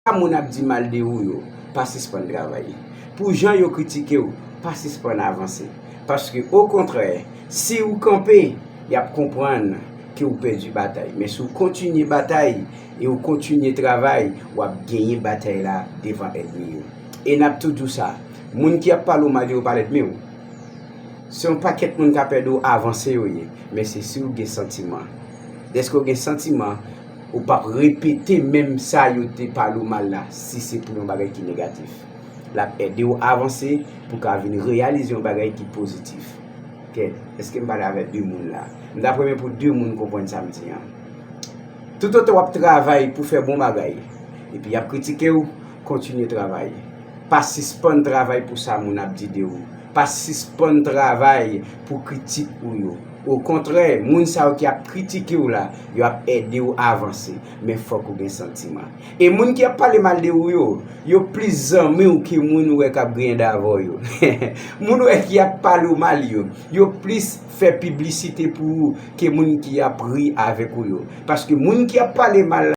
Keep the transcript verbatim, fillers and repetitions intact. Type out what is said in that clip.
sa moun ap di mal de ou yo, pa sispann travay. Pou jan yo kritike w, pa sispann avanse. Paske okontrè, si ou kanpe, y ap konprann ke ou pèdi batay. Men si ou kontinye batay e ou kontinye travay, w ap genyen batay la devan ènmi yo. E n ap toujou sa, moun ki ap pale w mal yo pa lènmi w. Se yon pakèt moun k ap ede w avanse yo ye, men se si w gen santiman. Dèske w gen santiman, ou p ap repete menm sa yo te pale w mal la, si se pou yon bagay ki negatif. L ap ede w avanse pou w ka vin reyalize yon bagay ki pozitif. Kèt, èske m pale avèk de moun la? M t ap renmen pou de moun konprann sa m di an. Toutotan w ap travay pou fè bon bagay, epi y ap kritike w, kontinye travay. Pa sispann travay pou sa moun ap di de ou. Pa sispann travay pou kritik ou yo. Okontrè, moun sa yo ki ap kritike w la, yo ap ede w avanse. Men fòk ou gen santiman. E moun ki ap pale mal de ou yo, yo plis zanmi w ke moun ou wè k ap griyen davè w yo. Moun ou wè ki ap pale w mal yo, yo plis fè piblisite pou ou ke moun ki ap ri avèk ou yo. Paske moun ki ap pale mal